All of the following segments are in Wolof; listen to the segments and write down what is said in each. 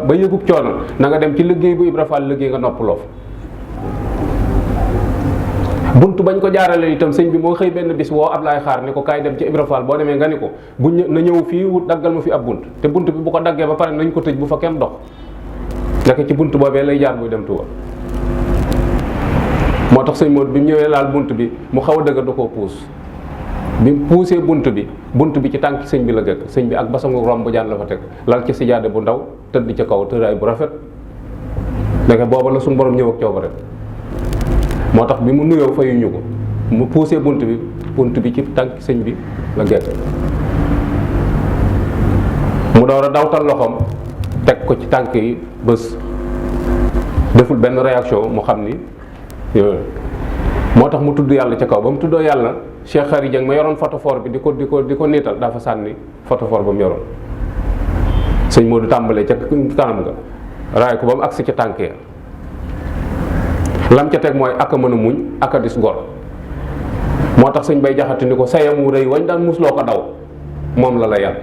ba yëgub coono na nga dem ci liggéey bu Ibra Fall liggéey nga noppaloo fa. buntu bañ ko jaarale itam sëñ bi moo xëy benn bis woo Ablaay Xaar ni ko kaay dem ci Ibra Fall boo demee nga ni ko bu na ñëw fii wut daggal ma fi ab bunt te bunt bi bu ko daggee ba pare nañ ko tëj bu fa kenn dox nekk ci bunt boobee lay jaar muy dem Tuuba. moo tax sëñ Modou bi mu ñëwee laal bunt bi mu xaw a dëgër da koo puus bi mu puusee bunt bi ci tànki sëñ bi la gëkk sëñ bi ak basangu romb jaan la fa teg lal ci sijaade bu ndaw tëdd ca kaw tëraay bu rafet nekk booba la suñu borom ñëw ak coobare moo tax bi mu nuyoo fayuñu ko mu puusee bunt bi ci tànki sëñ bi la gëkk mu door a dawtal loxoom teg ko ci tànk yi bés deful benn réaction mu xam ni moo tax mu tudd yàlla ca kaw ba mu tuddoo yàlla Cheikh Khary Dieng ma yoroon photophore bi di ko niital dafa sànni photophore ba mu yoroon sëñ Modou tàmbalee ca kanam nga raay ko ba mu agsi ca tànk ya lam ca teg mooy aka mën a muñ aka dis gor moo tax sëñ Bay Jaxate ni ko sayamu rëy wañ daan musloo ko daw moom la yan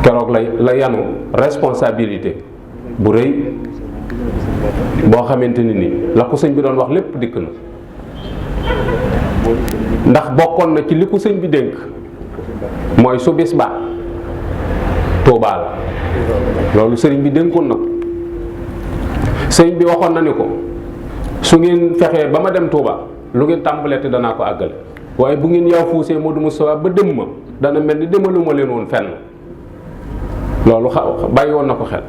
keroog la yanu responsabilité bu rëy boo xamante ni la ko sëñ bi doon wax lépp dikk na ndax bokkoon na ci li ko sëñ bi dénk mooy su bis ba Tuubaa la loolu sëriñ bi dénkoon na ko sëriñ bi waxoon na ni ko su ngeen fexee ba ma dem Tuubaa lu ngeen tàmbalee te danaa ko àggale waaye bu ngeen yaw fuusee Modou Moustapha ba dem ma dana mel ni demaluma leen woon fenn loolu bàyyi woon na ko xel.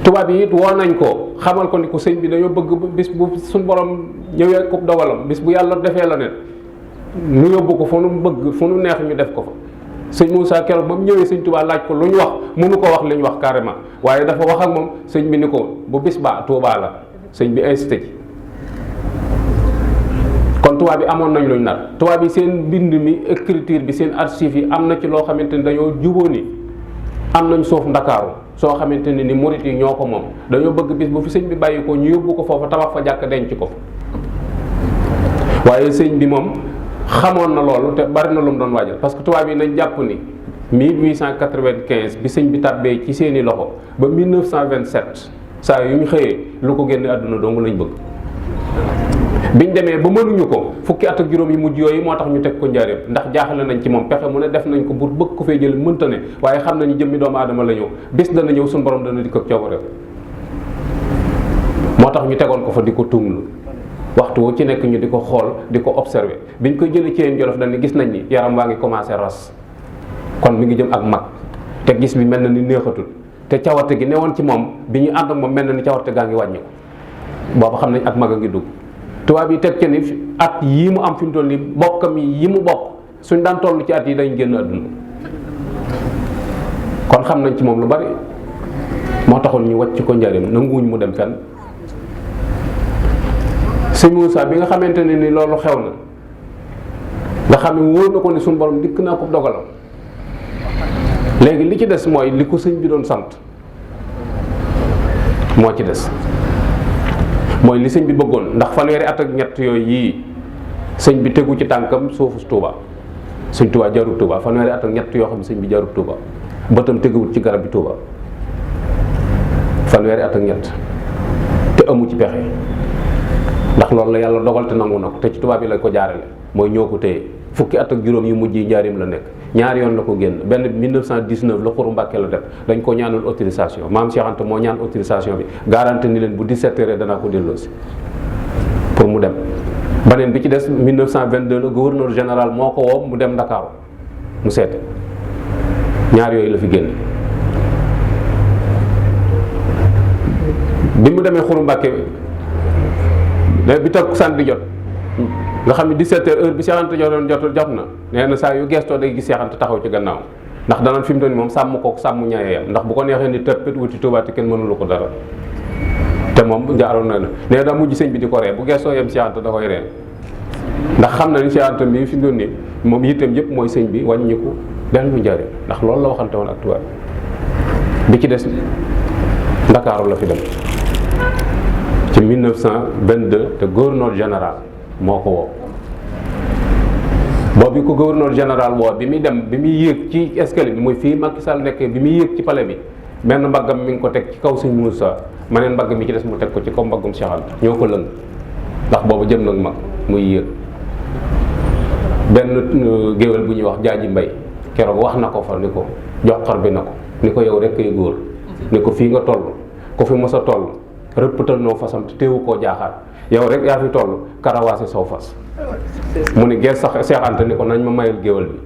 tubaab yi it woo nañ ko xamal ko ni ko sëñ bi dañoo bëgg bis bu suñu borom ñëwee ko dogalam bis bu yàlla defee la ne nu yóbbu ko fu nu bëgg fu nu neex ñu def ko fa sëñ Moussa keroog ba mu ñëwee sëñ Tuubaa laaj ko lu ñu wax mënu ko wax li ñu wax carrément waaye dafa wax ak moom sëñ bi ni ko bu bis ba Tuubaa la sëñ bi incité ci kon tubaab yi amoon nañ luñ nar tubaab yi seen mbind mi écriture bi seen archive yi am na ci loo xamante ni dañoo jubóo ni am nañ suuf Ndakaaru soo xamante ne ni murit yi ñoo ko moom dañoo bëgg bis bu fi sëñ bi bàyyi ko ñu yóbbu ko foofu tabax fa jàkk denc ko waaye sëñ bi moom xamoon na loolu te bari na lu mu doon waajal parce que tubaab yi nañ jàpp ni 1895 bi sëñ bi tàbbee ci seeni loxo ba 1927 saa yu ñu xëyee lu ko génne àdduna dong lañ bëgg biñ demee ba mënuñu ko fukki at ak juróom yi mujj yooyu moo tax ñu teg ko njaareem ndax jaaxle nañ ci moom pexe mu ne def nañ ko bu bëgg ko fee jël mënta ne waaye xam nañu jëmmi doomu aadama la ñëw bis dana ñëw suñu borom dana dikk ak coobareem moo tax ñu tegoon ko fa di ko tunglu waxtu wu ci nekk ñu di ko xool di ko observé biñ koy jëlee ci yéen Jolof dañ ni gis nañ ni yaram waa ngi commencé ras kon mi ngi jëm ak mag te gis bi mel na ni neexatul te cawarte gi newoon ci moom bi ñu ànd ak moom mel na ni cawarte gaa ngi wàññi ko booba xam nañ ak mag a ngi dugg tubaab yi teg ca ni at yii mu am fi mu toll nii bokkam yi mu bokk suñ daan toll ci at yi dañ génn àdduna kon xam nañ ci moom lu bari moo taxoon ñu wàcc ko njaareem nanguwuñ mu dem fenn sëñ Moussa bi nga xamante ne ni loolu xew na nga xam ne wóor na ko ni suñu borom dikk naa ko dogalam léegi li ci des mooy li ko sëñ bi doon sant moo ci des mooy li sëñ bi bëggoon ndax fanweeri at ak ñett yooyu yii sëñ bi tegu ci tànkam suufu Touba sëñ Touba jarut Touba fanweeri at ak ñett yoo xam ne sëñ bi jarut Touba bëtam teguwul ci garab bi Touba fanweeri at ak ñett te amu ci pexe ndax loolu la yàlla dogal te nangu na ko te ci tubaab yi la ko jaarale mooy ñoo ko téye fukki at ak juróom yu mujj yi njaarim la nekk ñaari yoon la ko génn benn 1919 la Xuru Mbàkke la def dañ ko ñaanul autorisation maam Cheikh Anta moo ñaan autorisation bi garanti ni leen bu 17 heures danaa ko delloosi pour mu dem beneen bi ci des 1922 la gouverneur général moo ko woo mu dem Ndakaaru mu seete ñaar yooyu la fi génn bi mu demee Xuru Mbàkke bi takkusaan di jot nga xam ne 17 heures bi Cheikh Anta jot na nee na saa yu gestoo day gis Cheikh Anta taxaw ci gannaaw ndax danaan fi mu doon moom sàmm kook sàmm ñaayam ndax bu ko neexee ni tëppit wuti Tuubaa te kenn mënulu ko dara te moom jaaroon na nee daa mujj sëñ bi di ko ree bu gestoo yem Cheikh Anta da koy ree ndax xam na ni Cheikh Anta mii fi mu doon nii moom yitteem yëpp mooy sëñ bi wàññiku dellu njariñ ndax loolu la waxante woon ak tubaab bi ci des Ndakaaru la fi dem ci 1922 te gouverneur général moo ko woo boobu ko gouverneur général woo bi muy dem bi muy yéeg ci escalier bi mooy fii Macky Sall nekkee bi muy yéeg ci palais bi benn mbaggam mi ngi ko teg ci kaw sëñ Moussa maneen mbagg mi ci des mu teg ko ci kaw mbaggum Cheikh Anta ñoo ko lëng ndax boobu jëm nag mag muy yéeg. benn géwél bu ñuy wax jaaji mbay keroog wax na ko fa ni ko joxar bi na ko ni ko yow rek kay góor ni ko fii nga toll ku fi mos a toll rëpptal noo fasam te teewu koo jaaxaar yow rek yaa fi toll karawaase saw fas mu ni gees sax Cheikh Anta ni ko nañ ma mayal géwél bi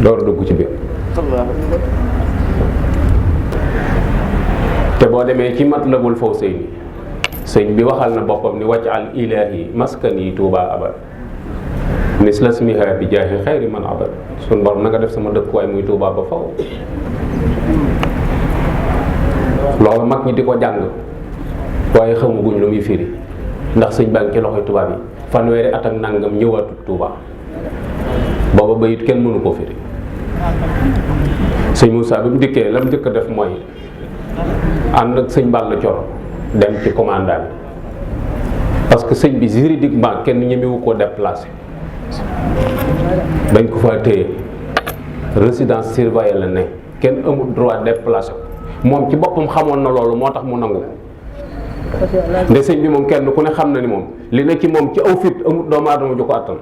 door dugg ci biir. te boo demee ci Matlabul Fawzayni sëñ bi waxal na boppam ni wàcc al ilahi maskani Tuuba abad misla smiha bi jaahi xayri man abad sun borom na nga def sama dëkkuwaay muy Tuuba ba faw. loolu mag ñi di ko jàng waaye xamaguñ lu muy firi ndax sëñ baa ngi ci loxoy tubaab yi fanweeri at ak nangam ñëwaatut Tuuba booba bayit kenn mënu koo firi. sëñ Moussa bi mu dikkee la mu njëkk a def mooy ànd ak sëñ Balla Coro dem ci commandant bi parce que sëñ bi juridiquement kenn ñemewu koo déplacé dañ ko fa téye résidence surveillée la ne kenn amul droit déplacé ko moom ci boppam xamoon na loolu moo tax mu nangu nde sëñ bi moom kenn ku ne xam na ni moom li ne ci moom ci aw fit amul doomu aadama ju ko attan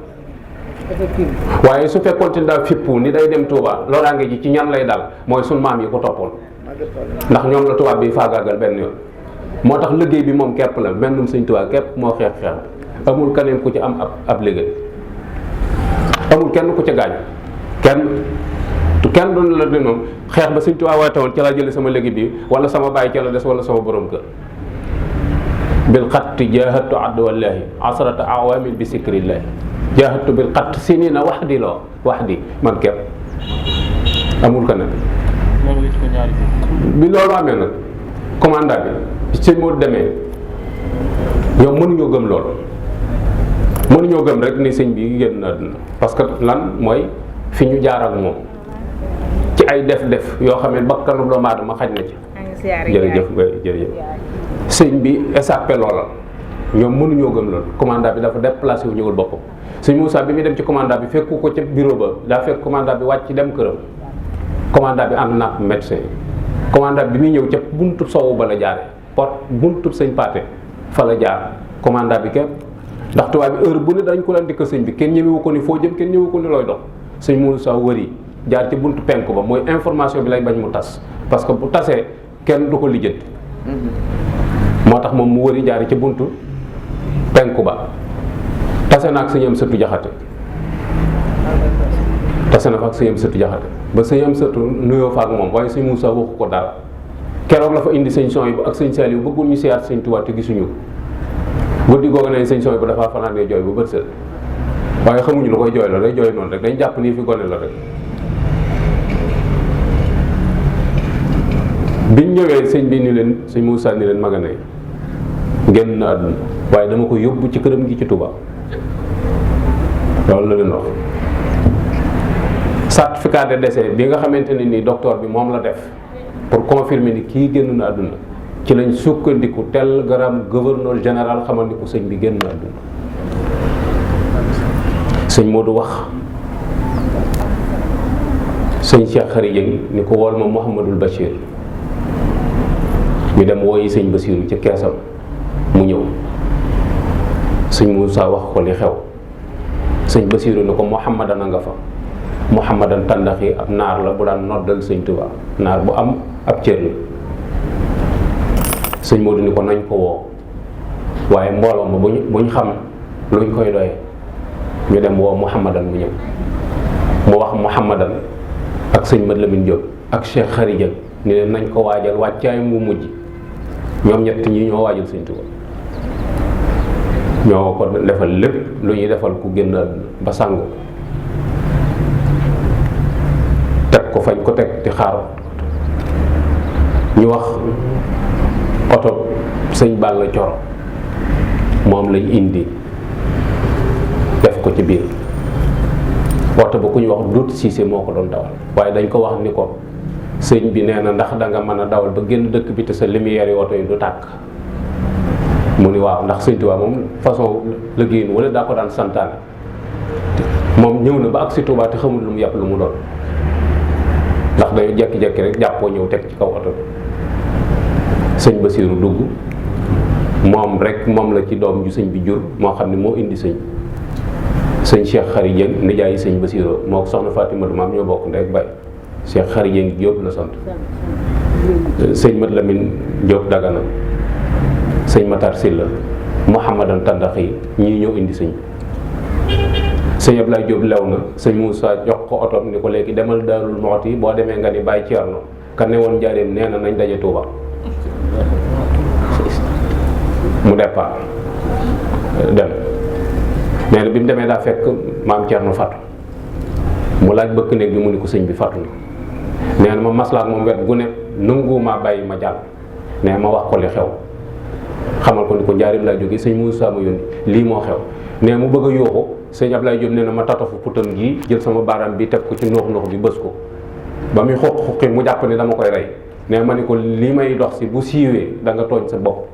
waaye su fekkoon te daal fippu ni day dem Touba loolaange ji ci ñan lay dal mooy sun maam yi ko toppoon ndax ñoom la tubaab bi faagaagal benn yoon moo tax liggéey bi moom képp la mennum sëñ Tuubaa képp moo xeex amul keneen ku ci am ab liggéey amul kenn ku ca gaañ kenn doon la di moom xeex ba sëñ Tuubaa woote woon ca laa jële sama liggéey bi wala sama bàyyi ca la des wala sama borom kër bil xatti jaahatu add wallahi asrata awamin bi sikrillahi jaahatu bil xatt sinina wax di man képp amul keneen bi loolu amee nag commandant bi sëñ moo demee ñoom mënuñoo gëm loolu mënuñoo gëm rek ni sëñ bi génn àdduna parce que lan mooy fi ñu jaar ak moom ci ay def yoo xam ne bakkanu doomu aadama xaj na ci jërëjëf sëñ bi échappé loola ñoom mënuñoo gëm loolu commandant bi dafa déplacé wu ñëwul boppam sëñ Moussa bi muy dem ci commandant bi fekku ko ca bureau ba daa fekk commandant bi wàcc dem këram commandant bi ànd na ak médecin commandant bi muy ñëw ca buntu sowu ba la jaare porte buntu sëñ Paate fa la jaar commandant bi képp ndax tubaab bi heure bu ne dañ ko leen dikk sëñ bi kenn ñëmewu ko ni foo jëm kenn ñëmewu ko ni looy dox sëñ Moussa wëri jaar ci buntu penku ba mooy information bi lay bañ mu tas parce que bu tasee kenn du ko lijjanti moo tax moom mu wëri jaar ci buntu penku ba tase na ak sëñ Amsatu Jaxate tase na fa ak sëñ Amsatu Jaxate ba sëñ Amsatu nuyoo fa ak moom waaye sëñ Moussa waxu ko dara keroog la fa indi sëñ Sohaybu ak sëñ Saliou bëggul ñu siyaat sëñ Tuubaa te gisuñu ko guddi googu ne sëñ Sohaybu dafaa fanaanee jooy bu bët set waaye xamuñu lu koy jooy la day jooy noonu rek dañ jàpp nii fi gone la rek biñ ñëwee sëñ bi ni leen sëñ Moussa ni leen magane génn na àdduna waaye dama ko yóbbu ci këram gi ci Touba loolu la leen wax certificat de décès bi nga xamante ne nii docteur bi moom la def pour confirmer ni kii génn na àdduna ci lañ sukkandiku télégramme gouverneur général xamal ni ko sëñ bi génn na àdduna sëñ Modou wax sëñ Cheikh Khary Dieng ni ko wool ma Mouhamadul Bachir ñu dem wooyi sëñ Basiiru ci keesam mu ñëw sëñ Moussa wax ko li xew sëñ Basiiru ni ko Mouhamadan a nga fa Mouhamadan tàndaxi ab naar la bu daan noddal sëñ Tuubaa naar bu am ab cër la sëñ Modou ni ko nañ ko woo waaye mbooloo ma buñ xam luñ koy doyee ñu dem woo Mouhamadan mu ñëw mu wax Mouhamadan ak sëñ Mat Lamin Jóob ak Cheikh Khary Dieng ni leen nañ ko waajal wàccaay mu mujj ñoom ñett ñi ñoo waajal sëñ Tuubaa ñoo ko defal lépp lu ñuy defal ku génn àdduna ba sàngu teg ko fañ ko teg di xaar ñu wax oto sëñ Balla Coro moom lañ indi def ko ci biir oto ba ku ñu wax Dut Siise moo ko doon dawal waaye dañ ko wax ni ko sëñ bi nee na ndax danga mën a dawal ba génn dëkk bi te sa lumière yi oto yi du tàkk mu ni waaw ndax sëñ Tuubaa moom façon liggéeyin wala daa ko daan santaane moom ñëw na ba ak si Tuubaa te xamul lu mu yàpp lu mu doon ndax dañu jekki-jekki rek jàppoo ñëw teg ci kaw oto bi sëñ Basiiru dugg moom la ci doom ju sëñ bi jur moo xam ne moo indi sëñ Cheikh Xari Dieng nijaay yi sëñ Basiiru moo ko soxna Fatimatu maam ñoo bokk ndey ak baay Cheikh Xari Dieng Diop la sant sëñ Mat Lamin Diop Dagana sëñ Matar Silla Mouhamadan Tandaxi ñii ñoo indi sëñ Ablaye Diop lew na sëñ Moussa jox ko otom ni ko léegi demal Daarul Moxti boo demee nga ni Baye Thierno ka ne woon Njaaréem nee na nañ daje Touba mu départ dem nee na bi mu demee daa fekk maam Thierno fatu mu laaj bëkk néeg bi mu ni ko sëñ bi fatu na nee na ma maslaak moom wet gu ne nanguwumaa bàyyi ma jàll nee ma wax ko li xew xamal ko ni ko Njaaréem laa jóge sëñ Moussa ma yónni lii moo xew nee mu bëgg a yuuxu sëñ Ablaye Diop nee na ma tatafu putam gi jël sama baaraam bi teg ko ci noox bi bës ko ba muy xuqi mu jàpp ni dama koy rey nee ma ni ko li may dox si bu siiwee da nga tooñ sa bopp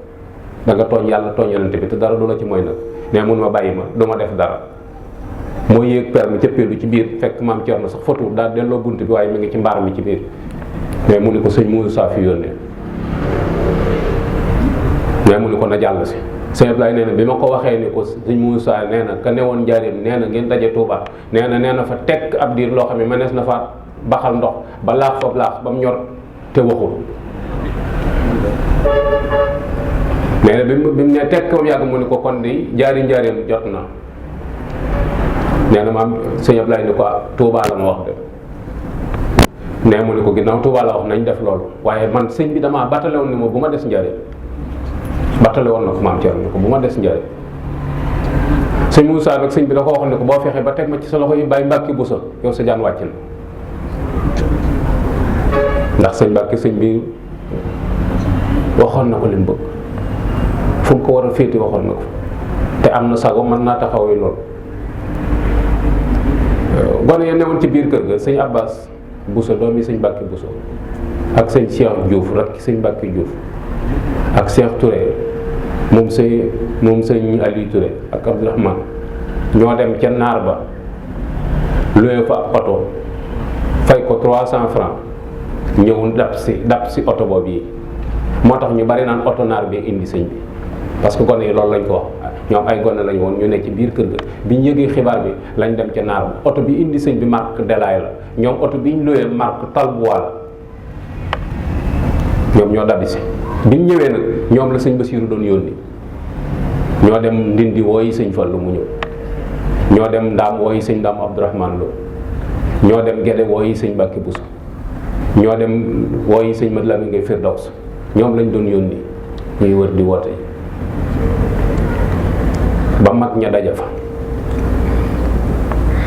da nga tooñ yàlla tooñ yonent bi te dara du la ci mooy nag nee mun ma bàyyi ma du ma def dara moo yéeg permi cëppeelu ci biir fekk maam Thierno sax fotu daal delloo bunt bi waaye mi ngi ci mbaar mi ci biir mais mu ni ko sëñ Moussa fi yónnee mais mu ni ko na jàll si sëñ Ablaye nee na bi ma ko waxee ni ko sëñ Moussa nee na ka newoon Njaaréem nee na ngeen daje Touba nee na fa tekk ab diir loo xam ne mënees na fa baxal ndox ba laax fa laax ba mu ñor te waxul nee na bi mu ne tekk ba mu yàgg mu ni ko kon di Njaaréem jot na nee na maam sëñ Ablaye ni ko Touba la ma wax de nee mu ni ko ginnaaw Touba la wax nañ def loolu waaye man sëñ bi damaa battale woon ni ma bu ma des Njaaréem battale woon na ko maam Thierno ni ko bu ma des Njaaréem sëñ Moussa nag sëñ bi da ko wax ni ko boo fexee ba teg ma ci sa loxo yi bàyyi Mbàkke Buso yow sa jaan wàcc na ndax sëñ Mbàkke sëñ bi waxoon na ko li mu bëgg fu mu ko war a féeti waxoon na ko te am na sago mën naa taxawee loolu gone ya newoon ci biir kër ga sëñ Abbas Buso doomi sëñ Mbàkke Buso ak sëñ Cheikh Diouf rek sëñ Mbàkke Diouf ak Cheikh Touré moom sëñ Aliou Touré ak Abdourahmane ñoo dem ca naar ba luye fa ab oto fay ko 300 francs ñëw dab si oto boobu yi moo tax ñu bari naan oto naar bi indi sëñ bi parce que gone yi loolu lañ ko wax ñoom ay gone lañ woon ñu ne ci biir kër ga bi ñu yëgee xibaar bi lañ dem ca naar ba oto bi indi sëñ bi marque Delaay la ñoom oto bi ñu luye marque Talbois la ñoom ñoo dabi si bi ñu ñëwee nag ñoom la sëñ Basiiru doon yónni ñoo dem Ndindi wooyi sëñ Fallu mu ñëw ñoo dem Ndaam wooyi sëñ Ndaam Abdourahmane Lo ñoo dem Gede wooyi sëñ Mbàkke Buso ñoo dem wooyi sëñ Mat Lamin Ngay Firdaws ñoom lañ doon yónni ñuy wër di woote ba mag ña daja fa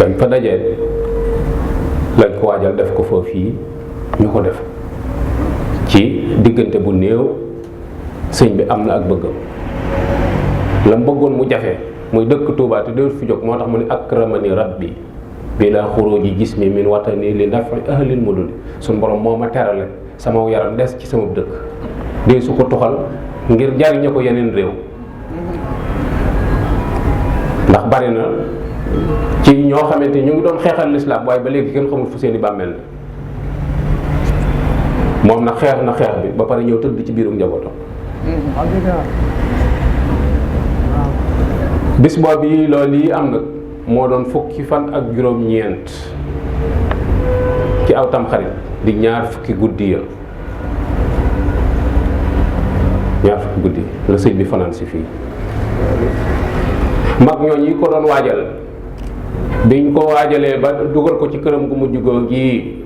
dañ fa dajee lañ ko waajal def ko foofu fii ñu ko def ci diggante bu néew sëñ bi am na ak bëggam la mu bëggoon mu jafe muy dëkk Touba te déwut fi jóg moo tax mu ne akramani rabbi bi la xuruji jismi min watani li nafi ahlil muduni suñ borom moo ma terale sama yaram des ci sama dëkk dee su ko tuxal ngir jariñe ko yeneen réew ndax bari na ci ñoo xamante ñu ngi doon xeexal lislaam waaye ba léegi kenn xamul fu seeni bàmmeel la moom nag xeex na xeex bi ba pare ñëw tëdd ci biirum njabootam bis boobu yi loolu yi am nag moo doon fukki fan ak juróom-ñeent ci aw Tamxarit di ñaar fukki guddi ya la sëñ bi fanaan si fii mag ñooñ yi ko doon waajal biñ ko waajalee ba dugal ko ci këram gu mujj goo gi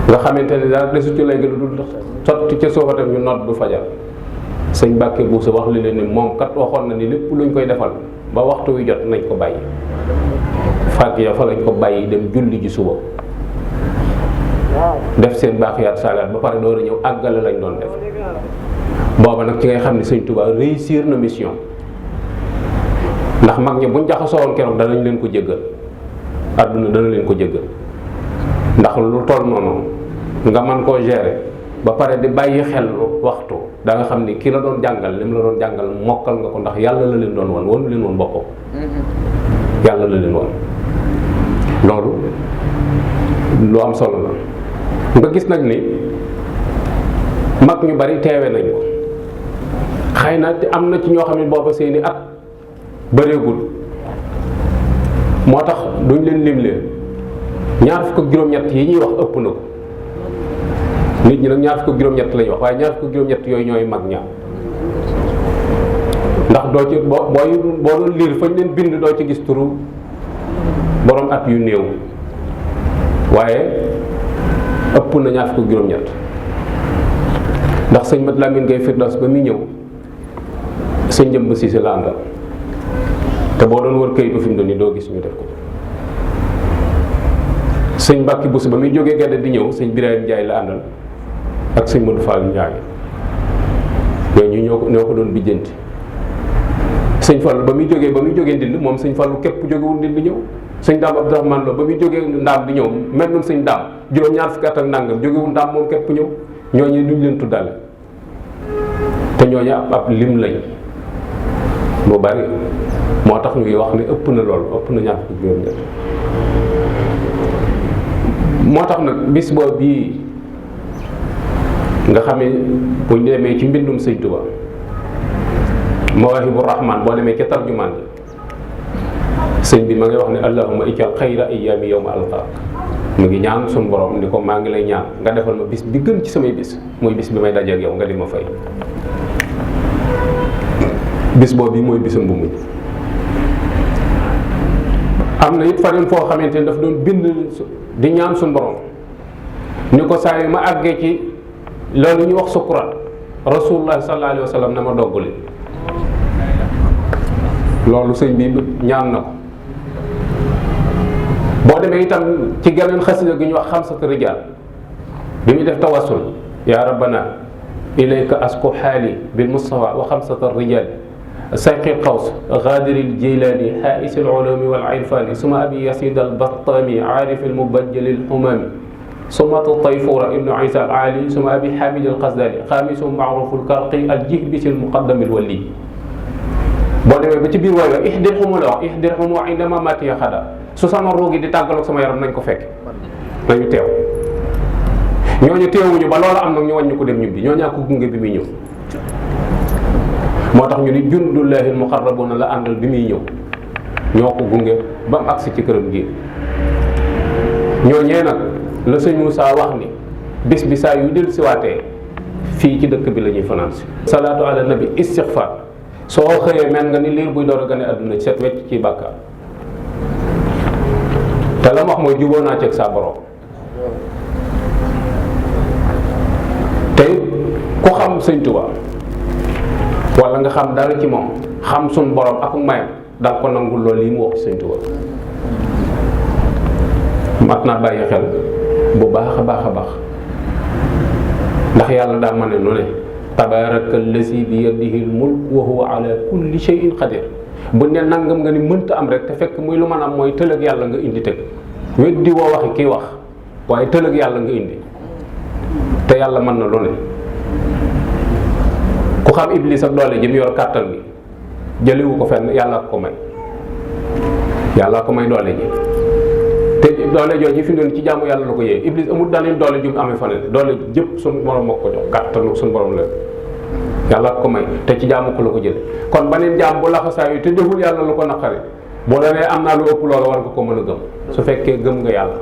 nga xamante ne daal desu ci léegi lu dul sotti ca soofatam ñu nodd du fajar sëñ Mbàkke Buso wax li leen ni moom kat waxoon na ni lépp luñ koy defal ba waxtu wi jot nañ ko bàyyi fàgg ya fa lañ ko bàyyi dem julli ji suba def seen baaxiyaat saalaat ba pare door a ñëw àggale lañ doon def booba nag ci ngay xam ne sëñ Tuubaa réussir na mission ndax mag ñi buñ jaxasoo woon keroog danañ leen ko jéggal àdduna dana leen ko jéggal ndax lu toll noonu nga mën koo gérer ba pare di bàyyi xel waxtu da nga xam ni ki la doon jàngal li mu la doon jàngal mokkal nga ko ndax yàlla la leen doon wonu leen woon boppam yàlla la leen woon loolu lu am solo la. nga gis nag ni mag ñu bari teewe nañ ko, xëy na am na ci ñoo xam ne booba seeni at bëreegul, moo tax duñ leen limlee. ñaar fukk ak juróom-ñett yi ñuy wax ëpp na ko, nit ñi nag ñaar fukk ak juróom-ñett lañuy wax, waaye ñaar fukk ak juróom-ñett yooyu ñooy mag ña. ndax doo ci boo doon liir fañ leen bind doo ci gis turu borom at yu néew, waaye ëpp na ñaar fukk ak juróom-ñett. ndax sëñ Mat Lamin Gay Firdaws ba muy ñëw sëñ Jëmb Siise la àndal, te boo doon wër këyit ba fi mu doon nii doo gis ñu def ko. sëñ Mbàkke Buso ba muy jógee Gede di ñëw sëñ Birahim Njaay la àndal ak sëñ Modou Fall Njaay, ñooñu ñoo ko doon bijjanti. sëñ Fallu ba muy jógee Ndindi moom sëñ Fallu képp jógewul Ndindi ñëw. sëñ Daam Abdourahmane Lo ba muy jógee Ndaam di ñëw mel noonu sëñ Daam juróom-ñaar fukki at ak nangam jógewul Ndaam moom képp ñëw. ñooñu duñ leen tuddale, te ñooñu ab lim lañ lu bari, moo tax ñuy wax ne ëpp na lool, ëpp na ñaar fukki juróom-ñett. moo tax nag bis boobu bii nga xam ne buñ demee ci mbindum sëñ Tuba Mawaahibu Rahmaan boo demee ca tarjumaan bi sëñ bi ma ngi wax ne allahumma ij'al xayra ayyaami yawma alqaak, mu ngi ñaan suñu borom ni ko maa ngi lay ñaan nga defal ma bis bi gën ci samay bis, muy bis bi may dajeek yow nga di ma fay. bis boobu bi mooy bisam bu mujj. am na it faneen foo xamante ni daf doon bind di ñaan suñu borom ni ko saa yu ma àggee ci loolu ñu wax sukuraat rasulullah sallallahu alayhi wa sallam na ma dogguli. loolu sëñ bi ñaan na ko. boo demee itam ci geneen xasida gi ñu wax xamsatu rijaal bi muy def tawassul yaa rabbana ilayka asku xaali bil mustafa wa xamsata rijaal sayqi qaws gaadiril jilani xaisil ulumi wal irfani suma abi yasid al battami aarif al mubajjal al humami sumatu tayfura ibnu isa al ali suma abi hamid al qasdali xaamisu maaruf al karqi al jihbisi al muqaddam al wali. boo demee ba ci biir wooy wa ihdir xumu la wax ihdir xumu indama matiya xada, su sama ruugi di tàggaloog sama yaram nañ ko fekk, nañu teew. ñooñu teewuñu ba loolu am nag ñu wàññi ko dem ñibbi, ñoo ñaa ko gunge bi muy ñëw. moo tax ñu ni jundullahil muqarrabuna la àndal bi muy ñëw, ñoo ko gunge ba mu agsi ci këram gi. ñooñee nag la sëñ Moussa wax ni bis bi saa yu del siwaatee fii ci dëkk bi la ñuy fanaan si. salaatu ala nabi istixfaar, soo xëyee mel nga ni liir buy door a gane àdduna ci set wecc ci bàkkaar. te la mu wax mooy juboo naa ceeg saa borom. tey ku xam sëñ Tuubaa wala nga xam dara ci moom xam suñ borom ak mayam da nga ko nangul loolu lii mu wax sëñ Tuubaa. mat naa bàyyi xel bu baax a baax a baax, ndax yàlla daa mën ne nu ne tabaaraka allazi bi yadihi al-mulk wa huwa ala kulli shay'in qadir. bu ne nangam nga ni mënta am rek te fekk muy lu mën am mooy tëlëg yàlla nga indi tëgg weddi woo waxi kii wax, waaye tëlëg yàlla nga indi, te yàlla mën na lu ne. ku xam iblis ak doole ji mu yor kàttan bi jëlewu ko fenn, yàlla ko may, yàlla ko may doole ji. te doole jooju fi mu doon ci jaamu yàlla la ko yee. iblis amul daaneel doole ju mu amee faneen, doole jëpp suñu borom moo ko jox, kàttanu suñu borom la yàlla ko may, te ci jaamu ko la ko jële. kon baneen jaam bu laxasaa yu te deful yàlla lu ko naqari, boo la nee am naa lu ëpp loolu war nga ko mën a gëm su fekkee gëm nga yàlla.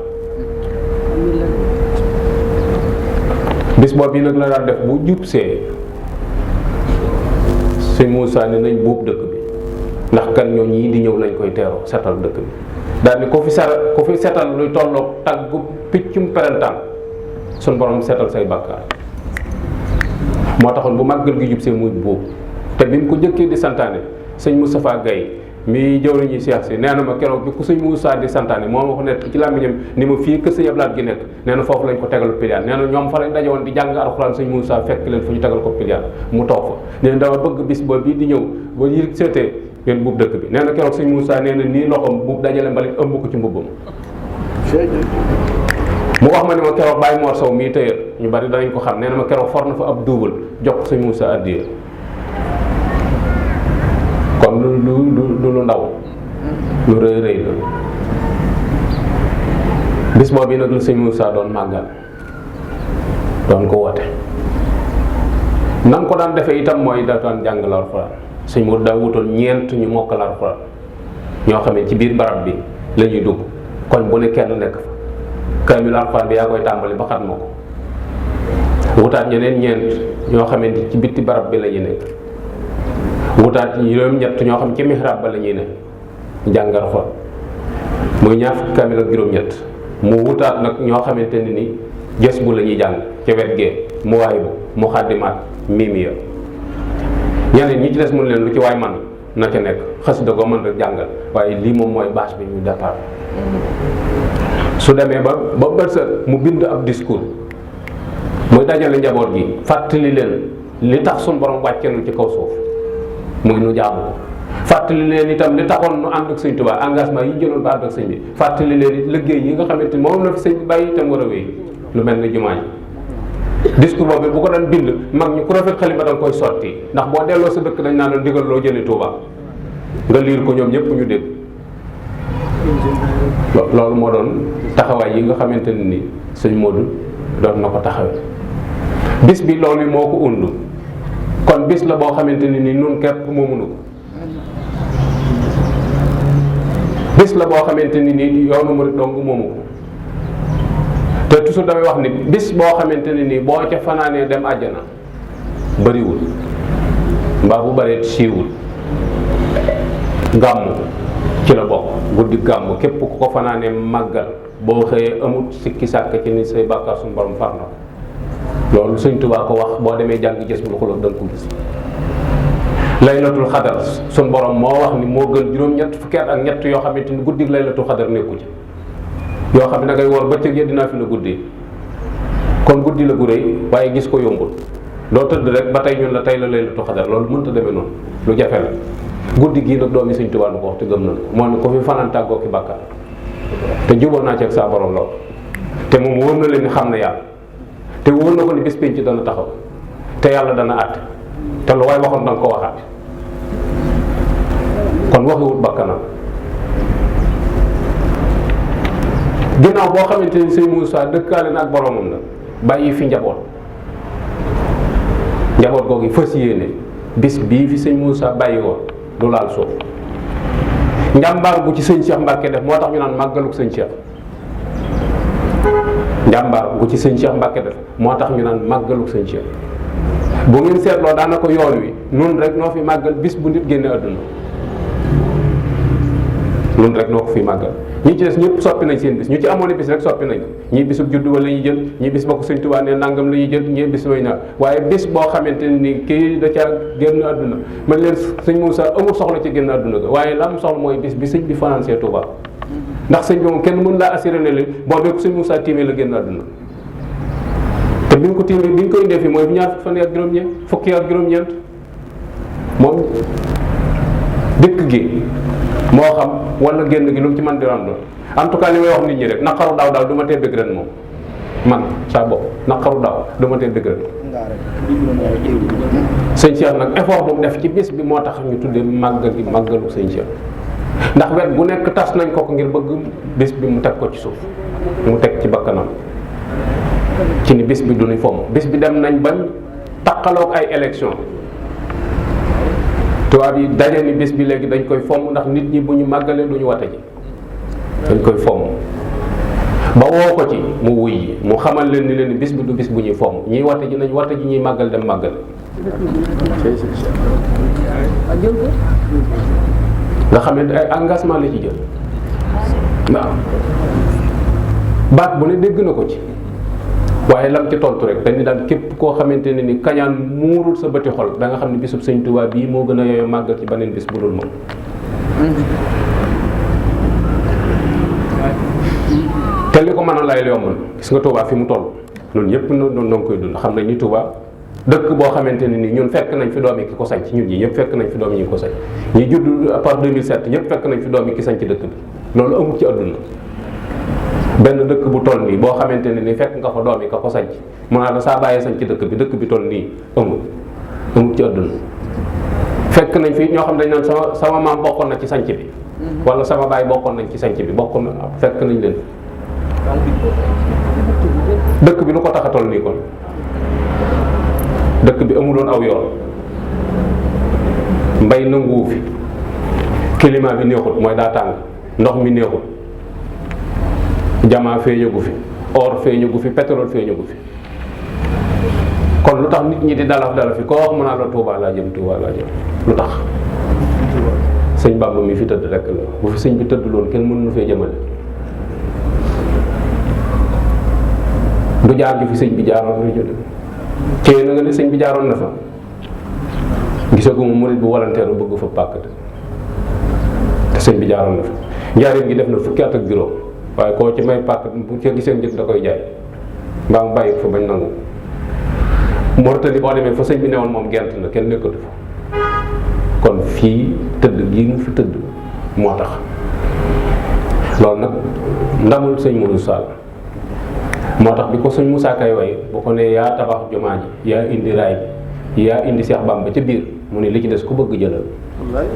bis boobu yi nag la daan def bu jub see sëñ Moussa ne nañ buub dëkk bi, ndax kan ñoo ñii di ñëw lañ koy teeroo setal dëkk bi. daal ni ku fi setal luy tolloog taggu piccum perentaan suñ borom setal say bàkkaar. moo taxoon bu màggal gi jub see muy buub. te bi mu ko njëkkee di santaane sëñ Moustapha Gaye mi jëwriñu Cheikh si nee na ma keroog bi ku sëñ Moussa di santaane moo ma ko nekk ci làmmiñam ni ma fii kër sëñ Ablaat gi nekk, nee na foofu lañ ko tegal piliyaan. nee na ñoom fa lañ daje woon di jàng alxuraan sëñ Moussa fekk leen fu ñu tegal ko piliyaan mu toog fa. nee na dama bëgg bis boobu bii di ñëw ba yëg seetee ngeen buub dëkk bi. nee na keroog sëñ Moussa nee na nii loxoom buub dajale mbalit ëmb ko ci mbubbam. mu wax ma ne ma keroog Baye Mor Sow mii tëyër ñu bari danañ ko xam, nee na ma keroog for na fa ab duubal jox ko sëñ Moussa addiya. kon lu ndaw lu rëy rëy la. bis boobu nag la sëñ Moussa doon màggal doon ko woote. nam ko daan defee itam mooy da daan jàngal alxuraan. sëñ Mourou daa wutoon ñeent ñu mokkal alxuraan ñoo xam ne ci biir barab bi la ñuy dugg koñ bu ne kenn nekk fa kaamil alxuraan bi yaa koy tàmbali ba xat ma ko. wutaat ñeneen ñeent ñoo xamante ci bitti barab bi la ñuy nekk. wutaat juróom-ñett ñoo xam ci mihrab ba la ñuy ne jàngal alxuraan muy ñaar fukki kaamil ak juróom-ñett. mu wutaat nag ñoo xamante ne ni gës bu la ñuy jàng ca wet gee mu waay bu mu xaddimaat miimiya. ñeneen ñi ci des mun leen lu ci waay man na ca nekk xasida ko mën rek jàngal waaye lii moom mooy bâche bi ñu départ. su demee ba bët sa mu bind ab discours muy dajale njaboot gi fàttali leen li tax suñu borom wàcce nu ci kaw suuf muy nu jaamu ko. fàttali leen itam li taxoon nu ànd ak sëñ Tuubaa engagement yi jëloon ba ànd ak sëñ bi fàttali leen it liggéey yi nga xamante ni moom la fi sëñ bi bàyyi itam war a wéy lu mel ni jumaa ji. discours boobu bu ko daan bind mag ñi ku rafet xalima da nga koy sotti ndax boo delloo sa dëkk dañ naan la ndigal loo jëlee Tuubaa nga liir ko ñoom ñëpp ñu dégg. loolu moo doon taxawaay yi nga xamante ne ni sëñ Modou doon na ko taxawee. bis bi loolu moo ko undu kon bis la boo xamante ne ni nun képp moomunu ko. bis la boo xamante ni nii yoonu murid dong moomu ko te toujours damay wax ni bis boo xamante ne nii boo ca fanaanee dem àjjana bëriwul mbaa bu bëree siiwul. gàmmu ci la bokk guddi gàmmu képp ku ko fanaanee màggal boo xëyee amut sikki sàkk ci ni say bàkkaar suñu borom far na ko loolu Sëñ Tuubaa ko wax boo demee jàng gis bu xulóof da nga ko gis. laylatul xadar sun borom moo wax ni moo gën juróom-ñett fukki at ak ñett yoo xamante ni guddi laylatul xadar nekku ci yoo xam ne da ngay woor bëccëg ya dinaa fi la guddi kon guddi la gu rëy waaye gis ko yombul doo tëdd rek ba tey ñun la tey la laylatul xadar loolu mënta demee noonu lu jafe la. guddi gii nag doomi Sëñ Tuubaa nu ko wax te gëm nañu ko moo ne ko fi fanaan tàggoo ki bàkkaar te jubóo naa ci ak saa borom lool te moom wóor na leen ni xam na yàlla te wóor na ko ni bés penc dana taxaw te yàlla dana àtte te lu waay waxoon danga ko waxaat kon waxiwut bakkanam. ginnaaw boo xamante ni sëñ Moussa dëkkaale na ak boromam la bàyyi fi njaboot googu fas yéene bis bii fi sëñ Moussa bàyyi woon du laal suuf. njàmbaar bu ci sëñ Cheikh Mbacke def moo tax ñu naan màggaluk sëñ Cheikh. njàmbaar bu ci sëñ Cheikh Mbacke def moo tax ñu naan màggaluk sëñ Cheikh. bu ngeen seetloo daanaka yoon wi nun rek noo fi màggal bis bu nit génne àdduna nun rek noo ko fi màggal ñi ci des ñëpp soppi nañ seen bis ñu ci amoon bis rek soppi nañ ko ñii bisub juddu wala ñuy jël ñii bis bokk Sëñ Tuubaa ne nangam la ñuy jël ñii bis way na waaye bis boo xamante ni kii da caa génn àdduna man leen sëñ Moussa amul soxla ci génn àdduna ga waaye la am soxla mooy bis bi sëñ bi financé Tuubaa ndax sëñ bi moom kenn mën laa assuré ne leen boobee ko sëñ Moussa tiimee la génn àdduna te bi ñu ko tiimee bi ñu koy indee fi mooy ñaar fan ak juróom-ñeent fukki ak juróom-ñeent moom dëkk gi moo xam wala génn gi lu mu ci mën di doon en tout cas li may wax nit ñi rek naqaru daaw daal du ma tee bëgg ren moom man saa bopp naqaru daaw du ma tee bëgg ren. sëñ Cheikh nag effort bu mu def ci bis bi moo tax ñu tuddee màggal gi màggalu sëñ Cheikh ndax wet bu nekk tas nañ ko ngir bëgg bis bi mu teg ko ci suuf mu teg ci bakkanam ci ni bis bi du ñu fomm bis bi dem nañ bañ taqaloog ay élection tubaab yi daje ni bis bi léegi dañ koy fomm ndax nit ñi bu ñu màggalee du ñu wate ji dañ koy fomm ba woo ko ci mu wuy yi mu xamal leen ni leen ni bis bi du bis bu ñuy fomm ñiy wate ji nañ wate ji ñuy màggal dem màggal nga xam ne ay engagement la ci jël waaw baat bu ne dégg na ko ci waaye lam ci tontu rek dañu daan képp koo xamante ne ni kañaan muurul sa bëti xol da nga xam ne bisub sëñ Tuubaa bii moo gën a yooyu màggal ci beneen bis bu dul moom te li ko mën a lay yombal gis nga Tuubaa fi mu toll loolu ñëpp noonu ngi koy dund xam nañ ni Tuubaa dëkk boo xamante ne ni ñun fekk nañ fi doomi ki ko sanc ñun ñi ñëpp fekk nañ fi doomi ñi ko sanc ñi judd à part 2007 ñëpp fekk nañ fi doomi ki sanc dëkk bi loolu amul ci àdduna benn dëkk bu toll nii boo xamante ne ni fekk nga fa doom yi ka ko sanc mu naa la saa bàyyee sanc dëkk bi toll nii amul ci àdduna fekk nañ fi ñoo xam dañ naan sama maam bokkoon na ci sanc bi wala sama baay bokkoon nañ ci sanc bi bokk na fekk nañ leen dëkk bi lu ko tax a toll nii kon dëkk bi amuloon aw yoon mbay nanguwu fi climat bi neexut mooy daa tàng ndox mi neexut jamaa feeñagu fi or feeñagu fi pétrole feeñagu fi kon lu tax nit ñi di dalaf fi koo wax mën naa la Touba laa jëm Touba laa jëm lu tax sëñ Bàmba mi fi tëdd rekk la bu fi sëñ bi tëdd loon kenn mënu fee jëmale du jaar ju fi sëñ bi jaaroon na jël ci na nga ne sëñ bi jaaroon na fa gisaguma murid bu volontaire bëgg fa pàkk te sëñ bi jaaroon na fa njaareem gi def na fukki at ak juróom waaye koo ci may pàkk bu ca gisee njëkk da koy jaay mbaa mu bàyyi fa bañ nangu Mauritanie boo demee fa sëñ bi newoon moom gent na kenn nekkatu fa kon fii tëdd gii mu fi tëdd moo tax loolu nag ndamul sëñ Modou Sall moo tax bi ko sëñ Moussa Kay way bu ko ne yaa tabax jumaa ji yaa indi raay bi yaa indi Seex Bàmba ca biir mu ne li ci des ku bëgg jëlal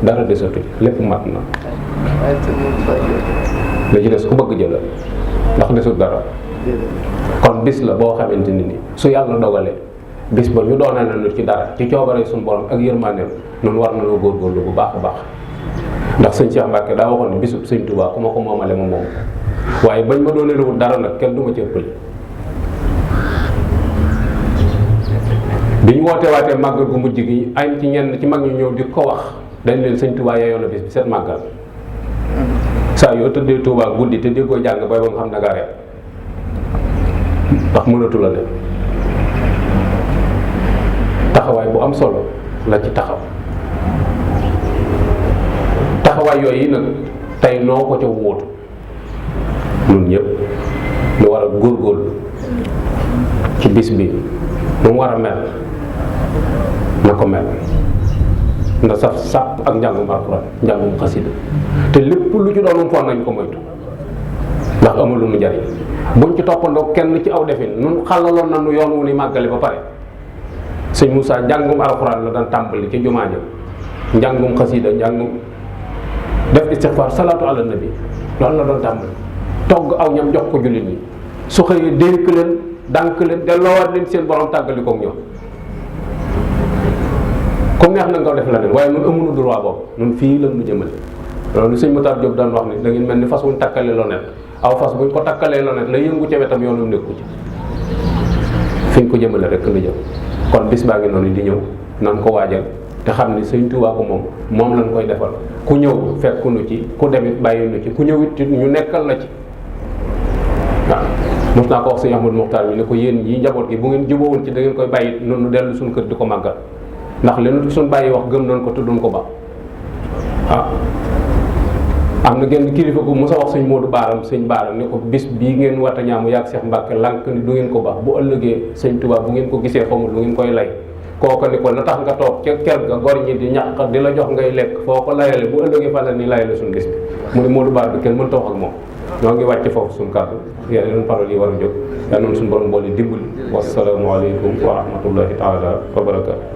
dara desatu lépp mat na li ci des ku bëgg jëlal ndax desut dara kon bis la boo xamante ni su yàlla dogalee bis ba ñu doonal na ci dara ci coobare suñu borom ak yërmandeem noonu war na loo góorgóorlu bu baax a baax ndax sëñ Cheikh Mbacke daa waxoon ne bisub sëñ Touba ku ma ko moomale ma moom waaye bañ ma doonee lewul dara nag kenn du ma ci ëppale bi ñu waatee màggal gu mujj gi ay ci ñenn ci mag ñu ñëw di ko wax dañ leen sëñ Touba yaayoon na bis bi seen màggal saa yoo tëddee Touba guddi te déggoo jàng booy ba nga xam ne nga reer ndax mënatu la dem taxawaay bu am solo la ci taxawaay yooyu nag tey noo ko ca wóotu ñun ñëpp ñu war a góorgóorlu ci bis bi nu mu war a mel na ko mel ndax saf sàpp ak njàngum alxuraan njàngum xasida te lépp lu ci doonum foon nañ ko moytu ndax amul lu nu njariñ buñ ci toppandoo kenn ci aw defin nun xàllaloon na nu yoon wu ni màggale ba pare sëñ Moussa njàngum alxuraan la daan tàmbali ci jumaa ja njàngum xasida njàngum def istixfaar salaatu ala nabi loolu la doon tàmbali togg aw ñam jox ko jullit ñi su xëyee dénk leen dànk leen delloowaat leen seen borom tàggali koog ñoom comme neex na nga def la leen waaye ñun amuñu droit boobu ñun fii la ñu jëmale loolu sëñ Matar Diop daan wax ni da ngeen mel ni fas wuñ takkalee lonet aw fas buñ ko takkalee lonet la yëngu ca wetam yoonam nekku ci fi ñu ko jëmale rek la jëm kon bis baa ngi noonu di ñëw nan ko waajal te xam ni sëñ Tuubaa ko moom lañ koy defal ku ñëw fekk nu ci ku demit bàyyi nu ci ku ñëwit ñu nekkal la ci waaw mos naa ko wax sëñ Ahmadou Mokhtar bi ne ko yéen yi njaboot gi bu ngeen jubóowul ci da ngeen koy bàyyi noonu dellu suñu kër di ko màggal ndax leen suñ bàyyi wax gëm nañ ko tudduñ ko ba waaw am na genn kilifa gu mos a wax sëñ Modou Baaram sëñ Baaram ne ko bis bii ngeen wata ñaamu yàgg Seex Mbàkke lànk ni du ngeen ko baax bu ëllëgee sëñ Tuubaa bu ngeen ko gisee xamul lu ngeen koy lay kooku ni ko na tax nga toog ca kër ga gor ñi di ñàq di la jox ngay lekk foo ko layale bu ëllëgee fan la ni layale suñu bis bi mu ne Modou Baaram bi kenn mënta wax ak moom ñoo ngi wàcc foofu suñu kàddu yeneen parole yi war a jóg yaa noonu suñu borom boole dimbali wasalaamualeykum wa rahmatullahi taala wa barakatu